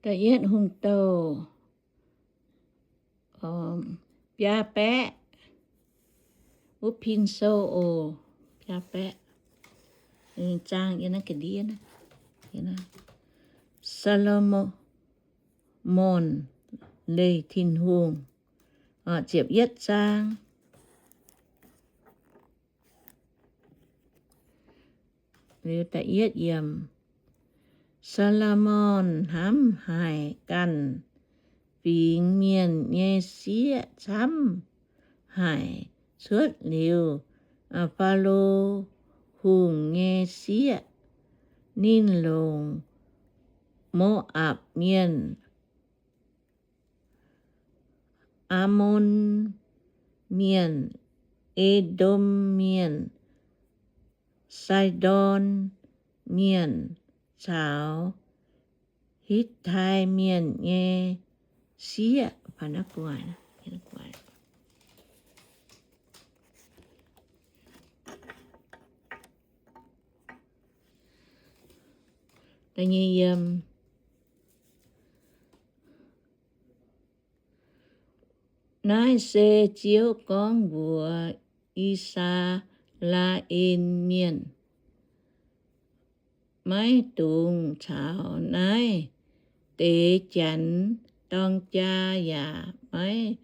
Da'yietv Hungh Douh, biaa baeqv, wuov pin sou oc, biaa baeqv, zaang yie naaiv ga'ndiev, Saa^lo^morn Leih Tin-Hungh, ziepc yietv zaang. Liuz da'yietv yiemc, Saa^lo^morn hnamv haic ganh fingx mienh nyei sieqv camv haic. Cuotv liuz Faalo Hungh nyei sieqv, ninh longc Mo^apc Mienh, Aamon Mienh, E^ndom Mienh, Saidon Mienh caux Hitv^tai Mienh nyei sieqv. Naaiv se Ziouv gorngv mbuox I^saa^laa^en Mienh, maiv dungx caux naaiv deix Janx dorng jaa, yaac maiv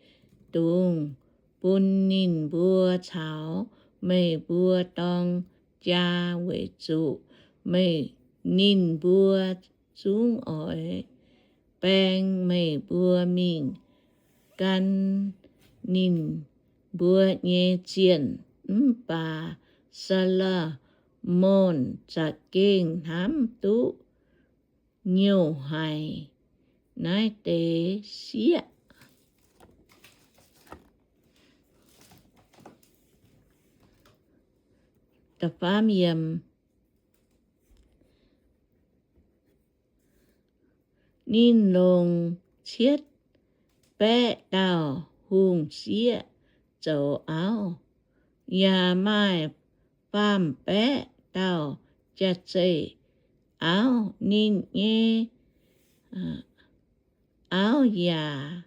dungx bun ninh mbuo caux meih mbuo dorng jaa, weic zuqc meih, ninh mbuo zungv oix baeng meih mbuo mingh gan ninh mbuo nyei zienh. Mv baac Saa^lo^morn za'gengh hnamv duqv nyouh haic naaiv deix sieqv. Ninh longc cietv baeqv dauh hungh sieqv zoux auv, yaac maaih faam-baeqv dauh jaav-zeih auv. Ninh nyei auv yaac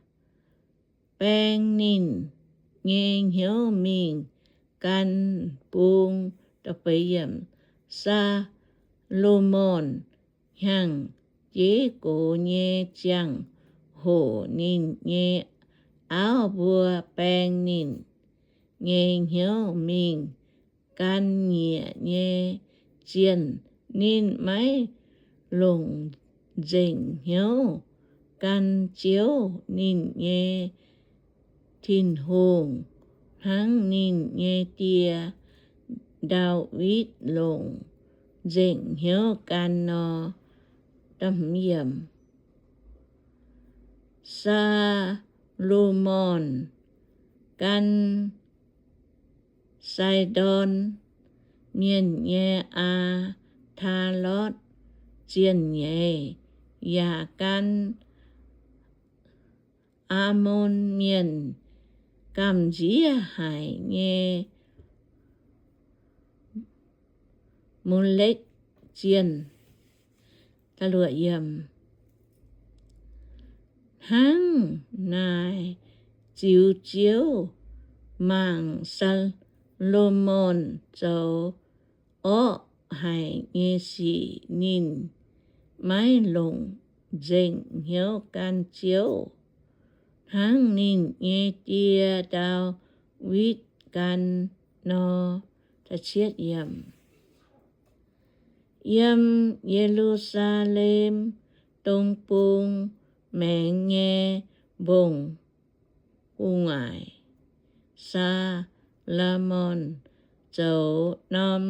baeng ninh nyei hnyouv mingh gan bung. Saa^lo^morn hnyangx-jeiv gox nyei ziangh hoc, ninh nyei auv mbuo baeng ninh nyei hnyouv mingh gan nyiec nyei zienh. Ninh maiv longc nzengc hnyouv gan Ziouv, ninh nyei Tin-Hungh, hnangv ninh nyei die, Ndaawitv, longc nzengc hnyouv gan nor. Saa^lo^morn gan Saidon Mienh nyei Aa^taa^lotv zienh nyeic, yaac gan Aamon Mienh gamh nziev haic nyei Molekv zienh. Hnangv naaic ziux Ziouv mangc Saa^lo^morn zoux orqv haic nyei sic. Ninh maiv longc nzengc hnyouv gan Ziouv, hnangv ninh nyei die, Ndaawitv, gan nor. Yiem Ye^lu^saa^lem dong bung maengx nyei mbong-gu'nguaaic, Saa^lo^morn zoux norm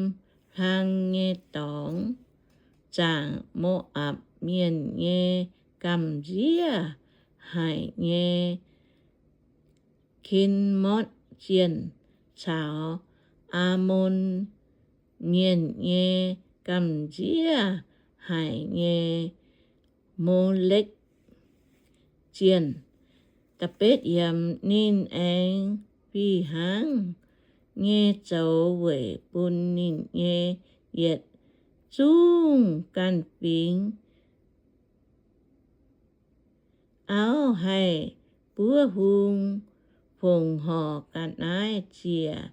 hlang nyei dorngx, zaangc Mo^apc Mienh nyei gamh nziev haic nyei Ken^motv Zienh caux Aamon Mienh nyei gamh nziev haic nyei Molekv Zienh. Ninh aengx fih hnangv nyei zoux weic bun ninh nyei yietc zungv ganh fingx auv haih buov hung fongc horc ga'naaiv ziec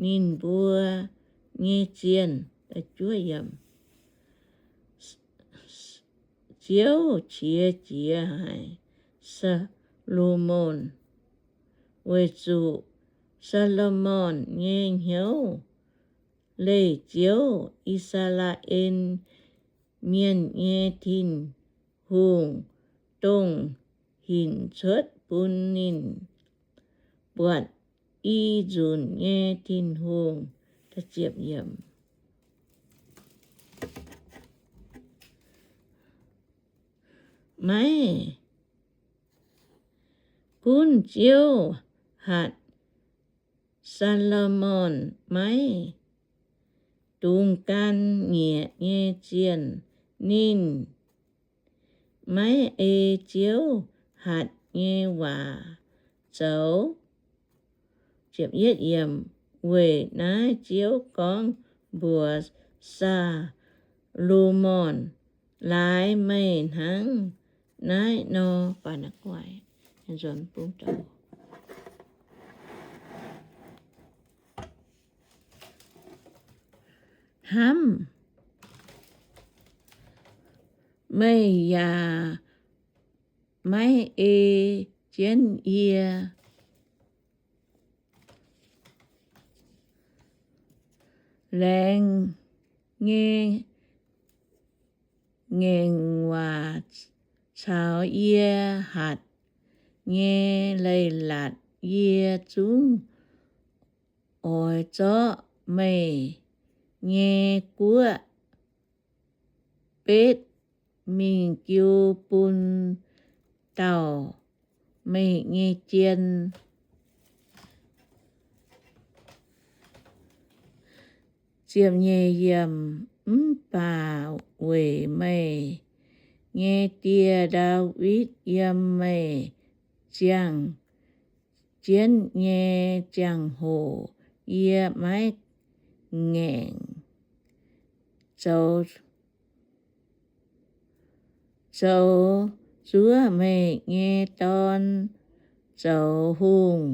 ninh mbuo nyei zienh. Ziouv qiex jiez haic Saa^lo^morn, weic zuqc Saa^lo^morn nyei hnyouv leih Ziouv, I^saa^laa^en Mienh nyei Tin-Hungh, dongh hinc cuotv bun ninh buatc i nzunc nyei Tin-Hungh. Maiv gunv Ziouv hatc Saa^lo^morn maiv dungx gan nyiec nyei zienh, ninh maiv ei Ziouv hatc nyei waac zoux. Weic naaiv Ziouv gorngv mbuox Saa^lo^morn, Laaix meih hnangv naaiv nor, hnamv meih yaac maiv ei jienv yie. Laengz nyei ngaengc waac caux yie hatc nyei leiz-latc yie zungv oix zorqv meih nyei guoqv betv mingh jiu bun dauh meih nyei jien. Mv baac weic meih nyei die, Ndaawitv, yiem meih ziangh jienv nyei ziangh hoc yie maiv ngaengc zoux zuov meih nyei dorn zoux hungh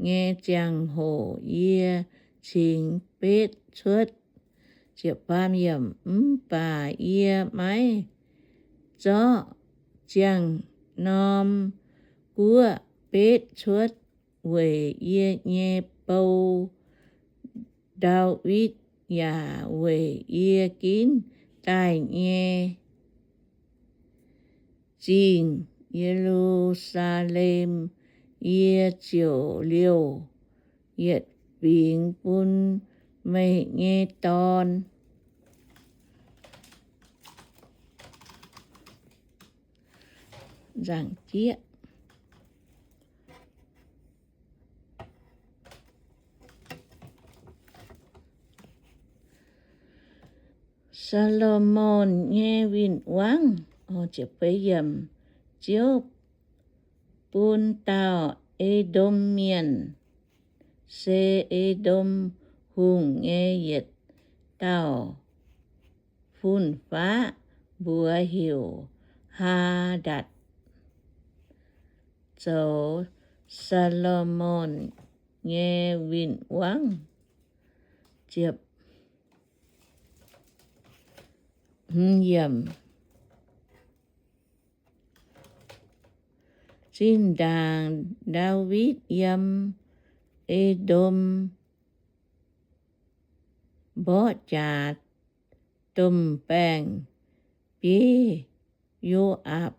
nyei ziangh hoc yie cingx betv cuotv. Mv baac yie maiv zorqv ziangh norm guoqv betv cuotv weic yie nyei bou, Ndaawitv, yaac weic yie ginv daaih nyei zingh, Ye^lu^saa^lem. Yie ziouc liouh yietc fingx bun meih nyei dorn. Saa^lo^morn nyei win-wangv. Ziouv bun dauh E^ndom mienh, se E^ndom Hungh nyei yietc dauh fun-faqv, mbuox heuc Haa^ndatc, zoux Saa^lo^morn nyei win-wangv. Zinh ndaangc Ndaawitv yiem E^ndom mborqv jaax domh baeng-bieiv, Yo^aapc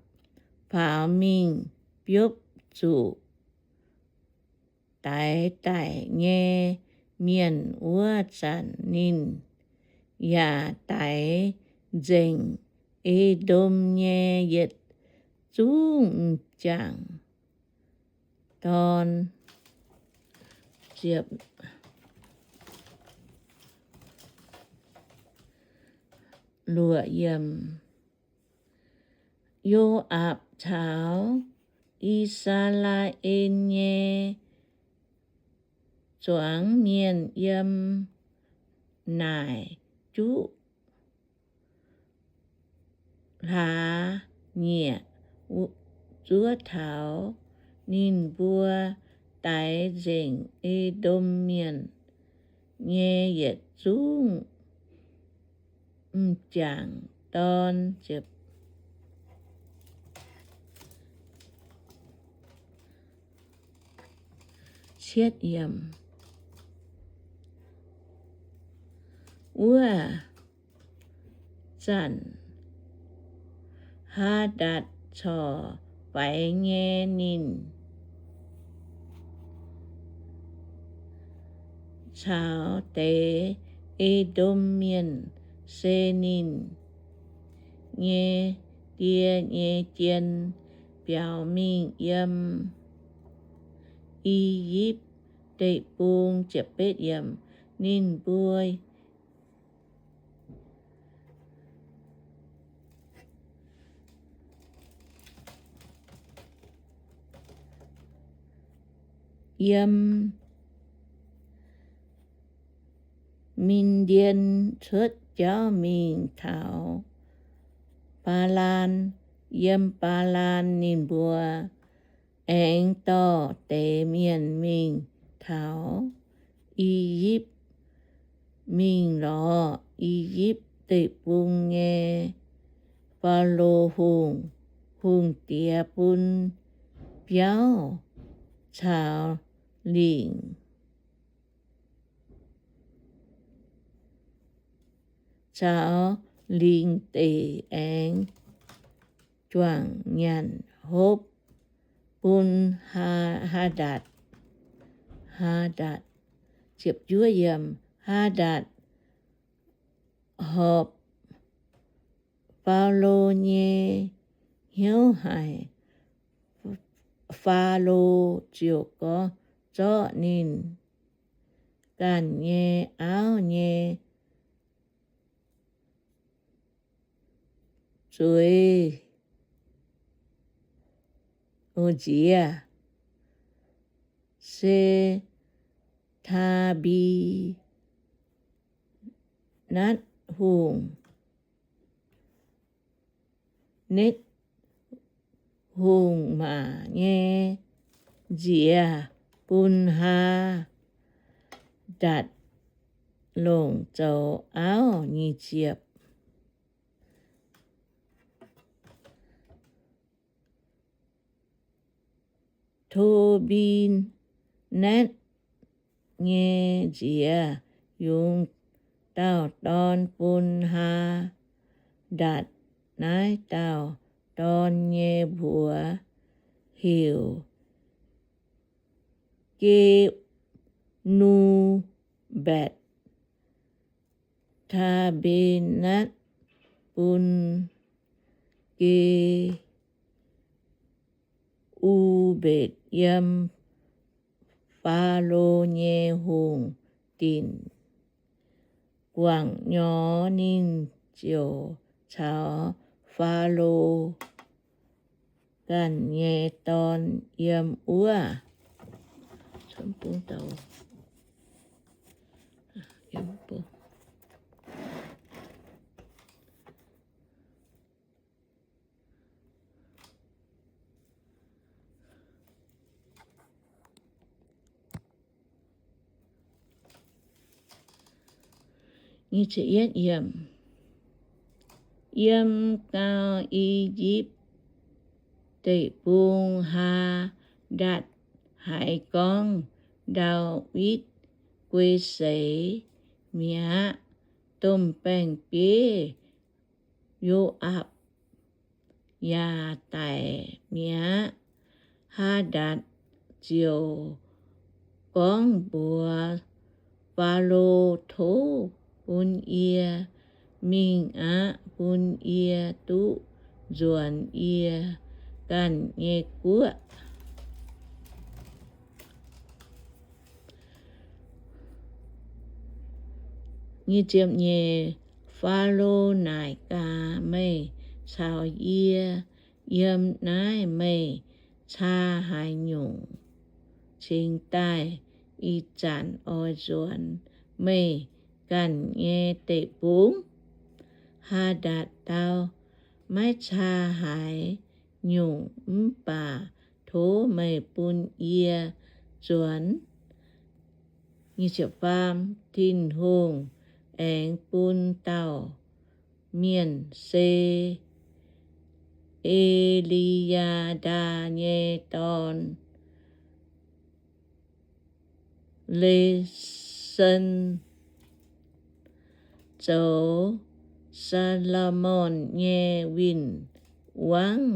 faaux mingh biopv zuqc daix daic nyei mienh wuov zanc, ninh yaac daix nzengc E^ndom nyei yietc zungv m'jangc dorn. Yo^aapc caux I^saa^laa^en nyei zuangx mienh yiem naaic juqv hlaax nyieqc zuov taux ninh mbuo daix nzengc E^ndom Mienh nyei yietc zungv m'jangc dorn. Wuov zanc Haadatc corc faix nyei. Ninh caux deix E^ndom Mienh se ninh nyei die nyei jien biaux mingh yiem I^yipv Deic-Bung. Ninh mbuo yiem Min^ndien cuotv jauv mingh taux Baalaan. Yiem Baalaan ninh mbuo aengx dorh deix mienh mingh taux I^yipv, mingh lorz I^yipv Deic-Bung nyei Faalo Hungh. Hungh diex bun biauv caux lingc caux lingc deic aengx juangc nyanc hopv bun Haa, Haadatc, Haadatc. Haadatc horpc Faalo nyei hnyouv haic. Faalo ziouc gorngv, zorqv ninh ganh nyei auv nyei zueiz nziex, se Taa^mbi^natv Hungh, Netv Hungh maac nyei nziex, bun Haadatc longc zoux auv. Nyic ziepc. To^mbi^natv nyei nziex yungz dauh dorn bun Haadatc. Naaiv dauh dorn nyei mbuox heuc Ge^nu^mbatc. Taa^mbi^natv bun Ge^u^mbetc yiem Faalo nyei hungh dinc guangc nyorx. Ninh ziouc caux Faalo ganh nyei dorn yiem wuov Yiem gau, I^yipv Deic-Bung, Haadatc haiz gorngv Ndaawitv guei seix mi'aqv. Domh baeng-bieiv Yo^aapc yaac daic mi'aqv. Haadatc ziouc gorngv mbuox Faalo, Tov bun yie mingh aqv, bun yie duqv nzuonx yie ganh nyei guoqv. Faalo naaic gaax, Meih caux yie yiem naaiv meih caa haaix nyungc cingx daaih ih zanc oix nzuonx meih ganh nyei deic-bung? Haadatc dau, Maiv caa haaix nyungc, mv baac tov meih bun yie nzuonx. Tin-Hungh aengx bun dauh mienh, se E^li^yaa^ndaa nyei dorn, Le^sen, zoux Saa^lo^morn nyei win-wangv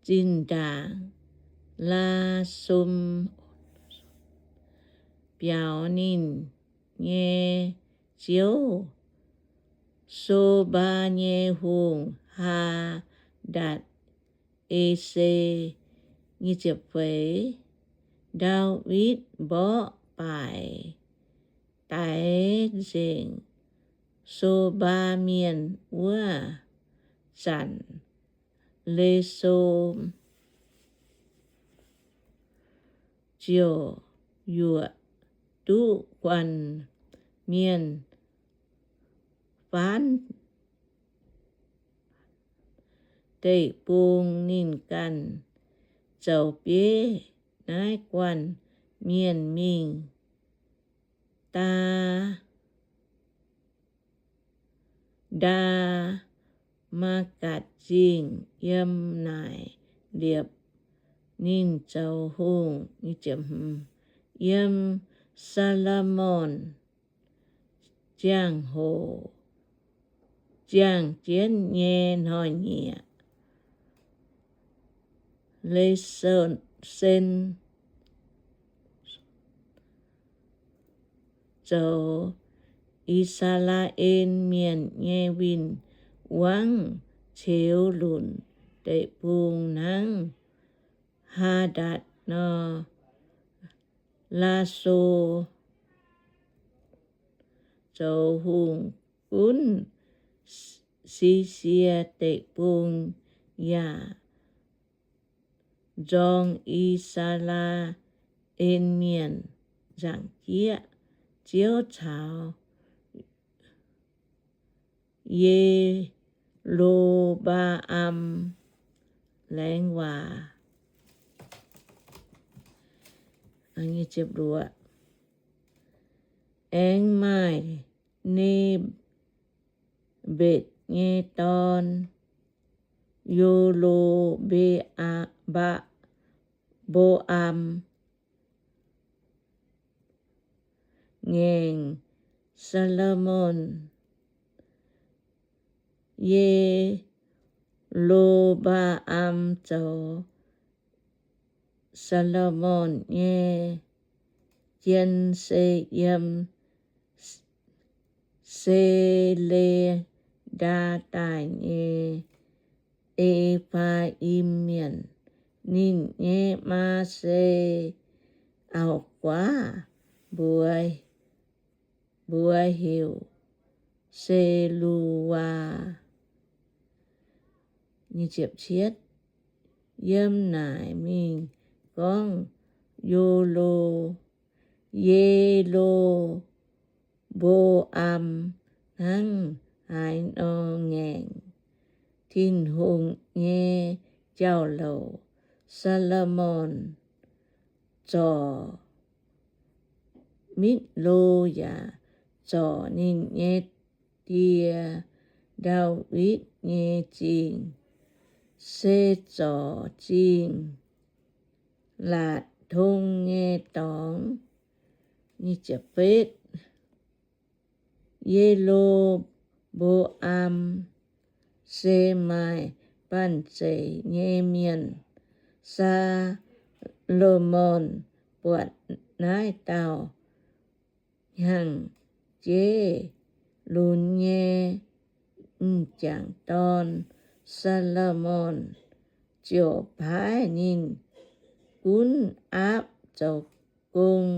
zinh ndaangc. Laa^sum biaux ninh nyei ziouv, So^mbaa nyei hungh, Haa^ndatc^e^se. Ndaawitv mborqv baaic daix nzengc So^mbaa Mienh wuov zanc, Le^som ziouc yuoqc duqv guanh mienh faanv deic-bung. Ninh ganh zoux bieiv naaiv guanh mienh mingh Daa, Ndaa^matv^gatc Zingh. Yiem naaic liepc ninh zoux hungh. Yiem Saa^lo^morn ziangh hoc, ziangh jienv nyei hnoi-nyieqc, Le^sen zoux I^saa^laa^en Mienh nyei win-wangv, ceux lunc deic-bung hnangv Haa^ndatc nor. Laa^so zoux hungh gunv Si^sie Deic-Bung yaac nzorng I^saa^laa^en Mienh nzaangc jieqv. Ziouv caux Ye^lo^mbaa^am laengz waac. Aengx maaih Ne^mbetc nyei dorn, Yo^lo^mbe^aa^mbaa^mbo^am, ngaengc Saa^lo^morn. Ye^lo^mbaa^am zoux Saa^lo^morn nyei jien se yiem Sele^ndaa daaih nyei E^faa^im Mienh. Ninh nyei maa se auv-guaav, mbuox, mbuox heuc Se^lu^waa. Yiem naaic mingh gorngv Yo^lo, Ye^lo^mbo^am hnangv haaix nor ngaengc Tin-Hungh nyei jauv-louc. Saa^lo^morn zorc Mitv^lo yaac zorc ninh nyei die, Ndaawitv, nyei zingh, se zorc zingh laatc tong nyei dorngx. Ye^lo^mbo^am se maaih banh zeic nyei mienh. Saa^lo^morn buatc naaiv dauh hnyangx-jeiv lunx nyei m'jangc dorn, Saa^lo^morn ziouc paaiv ninh gunv aapv zoux gong.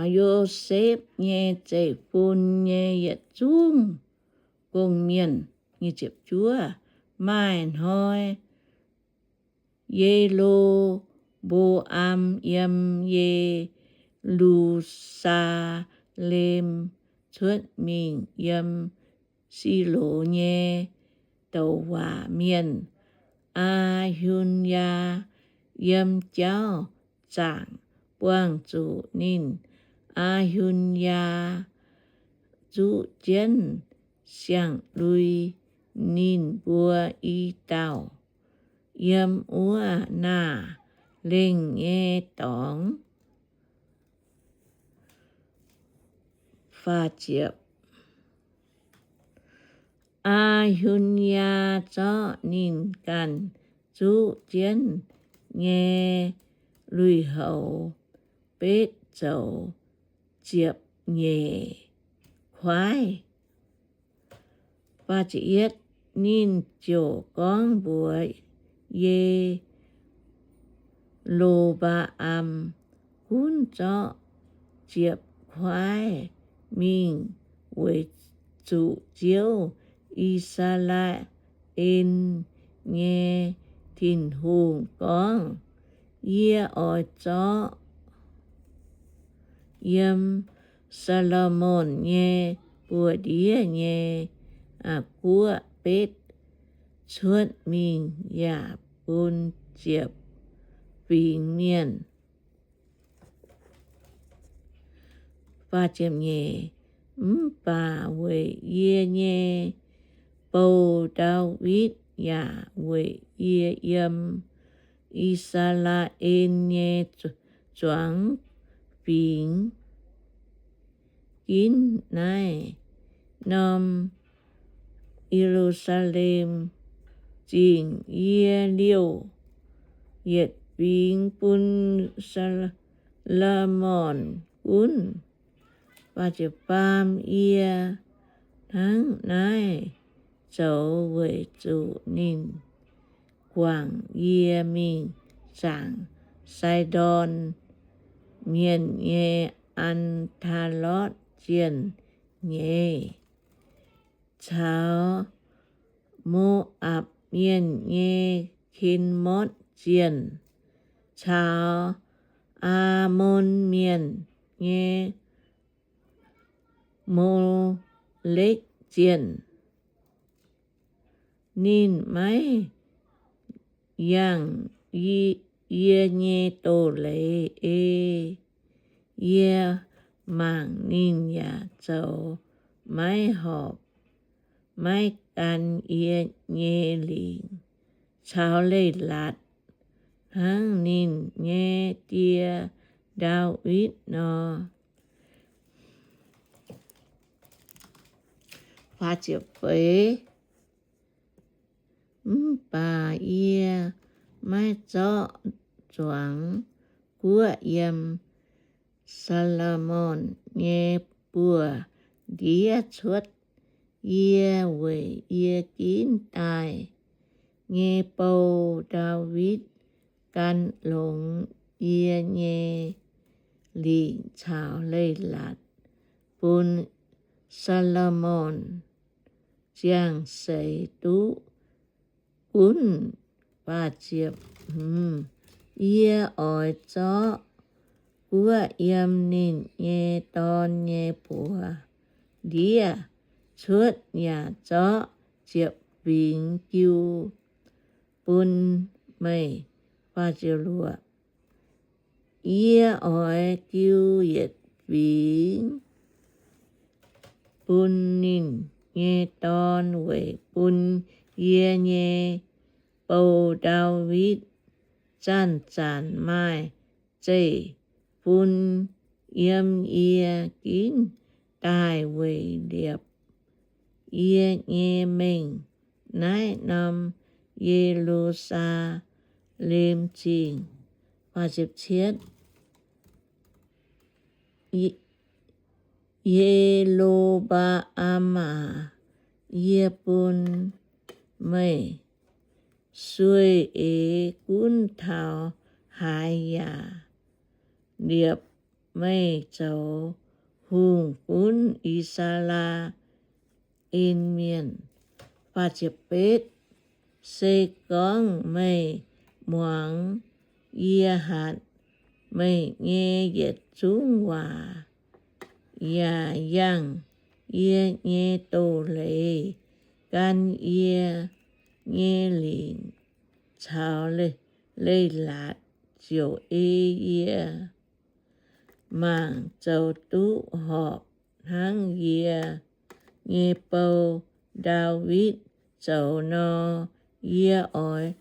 Yosepv nyei zeiv-fun nyei yietc zungv gong-mienh. Maaih hnoi Ye^lo^mbo^am yiem Ye^lu^saa^lem cuotv mingh yiem Siloz nyei douc waac mienh, Aa^hun^yaa, yiem jauv zaangc buangh zuqc ninh. Aa^hun^yaa zuqv jienv siang-lui ninh mbuo i dauh yiem wuov naah lengh nyei dorngx. Aa^hun^yaa zorqv ninh ganh zuqv jienv nyei lui-houx betv zoux ziepc nyeic kuaaiv. Ninh ziouc gorngv mbuox Ye^lo^mbaa^am, Gunv zorqv ziepc kuaaiv mingh weic zuqc Ziouv, I^saa^laa^en nyei Tin-Hungh, gorngv, Yie oix zorqv yiem Saa^lo^morn nyei buoz-ndiev nyei guoqv betv cuotv mingh yaac bun ziepc fingx mienh. Mv baac weic yie nyei bou, Ndaawitv, yaac weic yie yiem I^saa^laa^en nyei zuangx fingx ginv naaiv norm Ye^lu^saa^lem Zingh, yie liouh yietc fingx bun Saa^lo^morn gunv. Baam yie hnangv naaiv zoux weic zuqc ninh guangc yie mingh zaangc Saidon Mienh nyei Atc^taa^lotv Zienh nyeic, caux Mo^apc Mienh nyei Ken^motv Zienh, caux Aamon Mienh nyei Mo^lekv Zienh. Ninh maiv yangh yie nyei doz-leiz ei. Yie mangc ninh yaac zoux maiv horpc, maiv gan yie nyei lingc caux leiz-latc hnangv ninh nyei die Ndaawitv nor. Mv baac yie maiv zorqv zuangx guoqv yiem Saa^lo^morn nyei buoz-ndiev cuotv. Yie weic yie ginv daaih nyei bou, Ndaawitv, gan longx yie nyei lingc caux leiz-latc bun Saa^lo^morn ziangh seix duqv gunv. Yie oix zorqv guoqv yiem ninh nyei dorn nyei buoz-ndiev cuotv yaac zorqv ziepc fingx jiu bun meih. Yie oix jiu yietc fingx bun ninh nyei dorn weic bun yie nyei bou, Ndaawitv, zanc-zanc maaih zeiv-fun yiem yie ginv daaih weic liepc yie nyei mengh naaiv norm Ye^lu^saa^lem Zingh. Ye^lo^mbaa^am aac, yie bun meih sueih eix gunv taux haaix yaac liepc meih zoux hungh gunv I^saa^laa^en Mienh. Se gorngv meih muangx yie hatc meih nyei yietc zungv waac, yaac yangh yie nyei doz-leiz, gan yie nyei lingc caux leiz-latc, ziouc ei yie mangc zoux duqv horpc hnangv yie nyei bou, Ndaawitv, zoux nor. Yie oix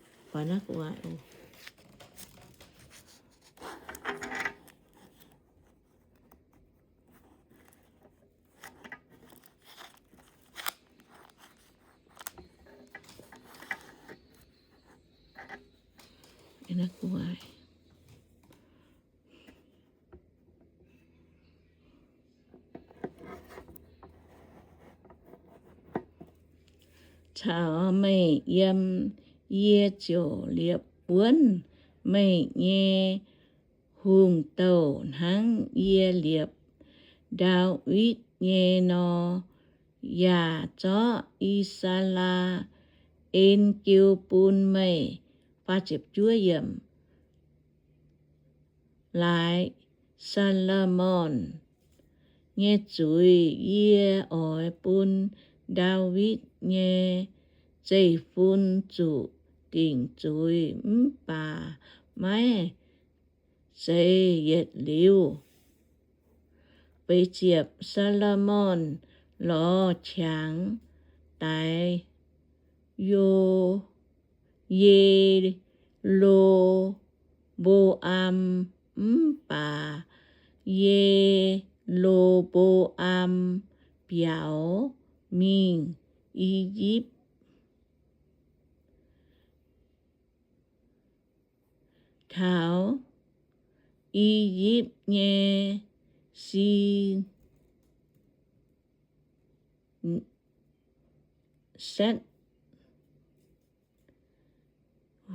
caux meih yiem, yie ziouc liepc wuonv meih nyei hungh douh hnangv yie liepc Ndaawitv nyei nor, yaac zorqv I^saa^laa^en jiu bun meih. Laaix Saa^lo^morn nyei zuiz yie oix bun Ndaawitv nyei zeiv-fun zuqc dingc zuiz, mv baac maiv zeiz yietc liuz. Feix ziepc, Saa^lo^morn lorz qangx daix Yo, Ye^lo^mbo^am, mv baac Ye^lo^mbo^am biaux mingh I^yipv taux I^yipv nyei Si^setv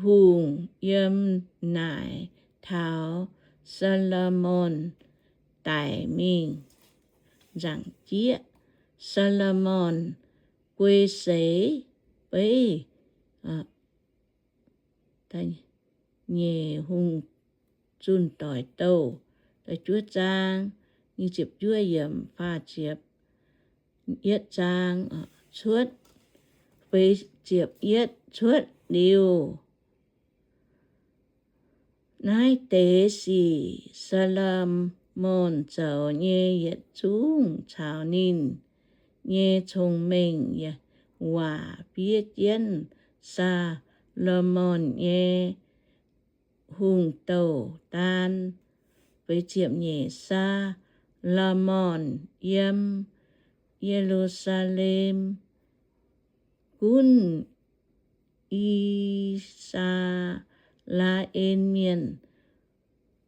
Hungh yiem naaic taux Saa^lo^morn daic mingh nzaangc jieqv. Saa^lo^morn guei seix beiv nyeic hungh zunh doic douh. Da'juov zaang, nyic ziepc juov yiemc, faah ziepc yietv zaang cuotv, feix ziepc yietv cuotv liuz, naaiv deix sic Saa^lo^morn zoux nyei yietc zungv caux ninh nyei cong-mengh waac fiev jienv Saa^lo^morn nyei hungh douh daan. Feix ziepc nyeic, Saa^lo^morn yiem Ye^lu^saa^lem gunv I^saa^laa^en Mienh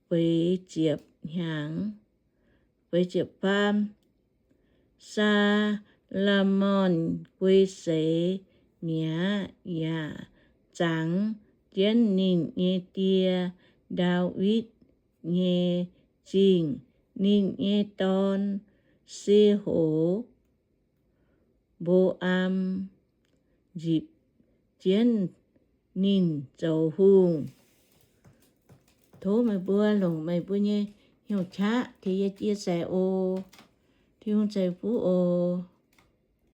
feix ziepc hnyangx. Feix ziepc faam, Saa^lo^morn guei seix mi'aqv, yaac zangx jienv ninh nyei die, Ndaawitv, nyei zingh. Ninh nyei dorn, Se^ho^mbo^am, nzipc jienv ninh zoux hungh. Tov meih mbuo longc meih mbuo nyei hnyouv qaqv tengx yie chia sẻ oc. Tin-Hungh ceix fuqv oc.